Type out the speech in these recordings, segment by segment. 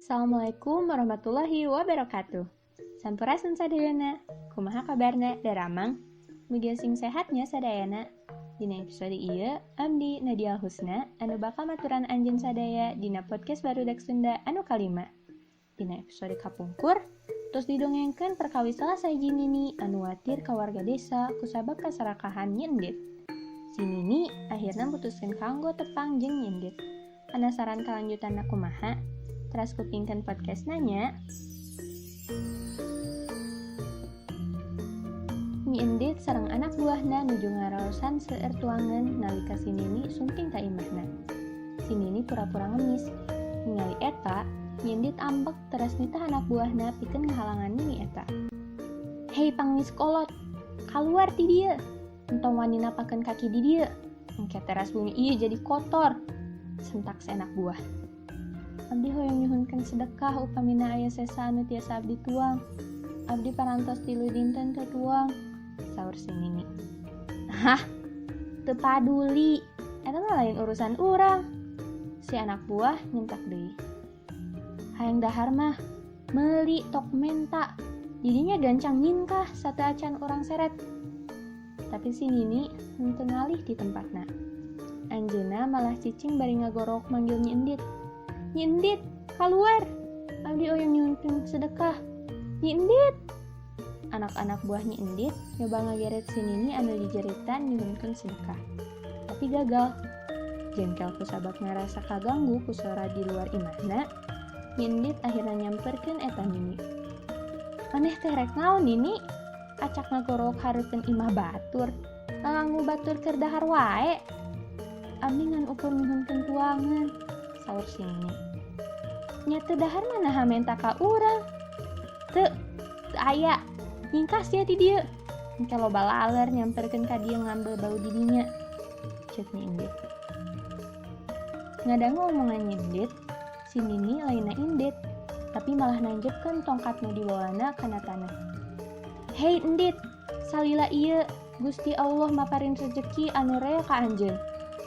Assalamualaikum warahmatullahi wabarakatuh. Sampurasun sadayana, kumaha kabarna daramang? Mugia sing sehatnya sadayana. Dina episode ieu, abdi Nadia Husna anu bakal maturan anjeun sadaya dina podcast Barudak Sunda anu kalima. Dina episode kapungkur, tos didongengkeun perkawis salah sahiji nini anu watir ka warga desa kusabab kasarakahan Nyi Endit. Si Nini akhirna mutuskeun kanggo tepang jeung Nyi Endit. Penasaran kalanjutanna kumaha? Teras kupingkeun podcast nanya. Nyi Endit sareng anak buahna nuju ngaraosan seueur tuangan nalika si Nini sumping ka imahna. Si Nini pura-pura ngemis. Ningali eta, Nyi Endit ambek teras nitah anak buahna pikeun ngahalangan Nini eta. "Hei pangemis kolot, kaluar ti dieu. Entong wani napakeun kaki di dieu. Engke teras bumi ieu jadi kotor," sentak si anak buah. "Abdi hoyong nyuhunkeun sedekah upamina aya sesa anu tiasa abdi tuang. Abdi parantos 3 dinten teu tuang," saur si Nini. "Hah, teu paduli, eta mah lain urusan urang," si anak buah nyentak deui. "Hayang dahar mah, meuli tok menta, didinya gancang nyinkah sateuacan urang seret." Tapi si Nini henteu ngalih di tempatna. Anjeunna malah cicing bari ngagorok manggil Nyi Endit. "Nyi Endit, kaluar! Abdi oyong nyuhunkeun sedekah. Nyi Endit!" Anak-anak buah Nyi Endit nyoba ngageret si Nini anu dijeritan nyuhunkeun sedekah. Tapi gagal. Jengkel kusabab ngarasa kaganggu ku sora di luar imahna, Nyi Endit akhirna nyamperkeun eta Nini. "Maneh teh rek naon, Nini? Acak ngagorok hareupeun imah batur, ngaganggu batur keur dahar wae." "Abdi ngan ukur nyuhunkeun tuangan," saur si Nini. "Nya teu dahar mah naha menta ka urang?" "Teu, teu aya. Nyingkah sia ti dieu. Engke loba laler nyamperkeun ka dieu ngambil bau di dinya," ceuk Nyi Endit. Ngadangu omongan Nyi Endit, si Nini lainna indit, tapi malah nanjepkeun tongkat nu dibawana kana taneuh. "Hei Endit, salila ieu Gusti Allah maparin rejeki anu rea ka anjeun,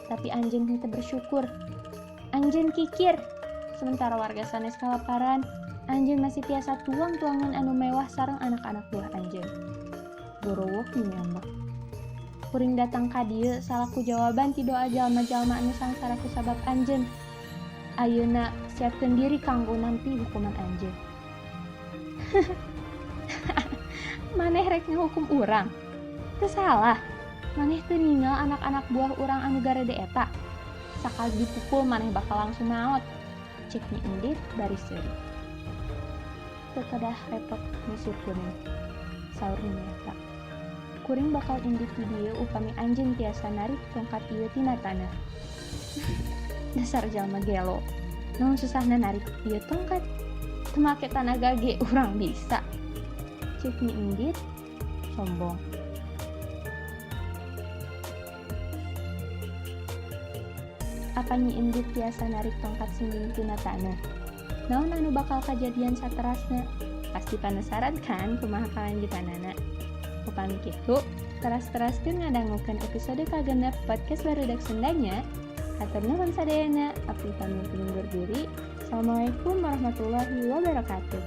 tapi anjeun henteu bersyukur. Anjeun kikir, sementara warga sanes kalaparan, anjeun masih tiasa tuang-tuangan anu mewah sareng anak-anak buah anjeun." Gorowok Nini ambek. "Kuring datang ka dieu salaku jawaban ti doa jalma-jalma anu sangsara kusabab anjeun. Ayeuna siapkeun diri kanggo nampi hukuman anjeun." "Maneh rek ngahukum urang? Teu salah. Maneh teu ningal anak-anak buah urang anu garede eta. Sakali dipukul maneh bakal langsung maot," cek Nyi Endit bari seuri. "Teu kedah repot ngusir kuring," saur Nini eta. "Kuring bakal indit di dieu upami anjeun tiasa narik tongkat ieu tina taneuh." "Dasar jalma gelo. Naon susahna narik ieu tongkat? Teu make tanaga ge urang bisa," cek Nyi Endit sombong. Apa Nyi Endit tiasa narik tongkat si Nini tina taneuh? Naon anu bakal kajadian saterasna? Pasti penasaran kan kumaha kalanjutanana? Upami kitu, teras-teraskeun ngadangukeun episode kagenep podcast Barudak Sundanya. Hatur nuhun sadayana, abdi pamit undur diri. Assalamualaikum warahmatullahi wabarakatuh.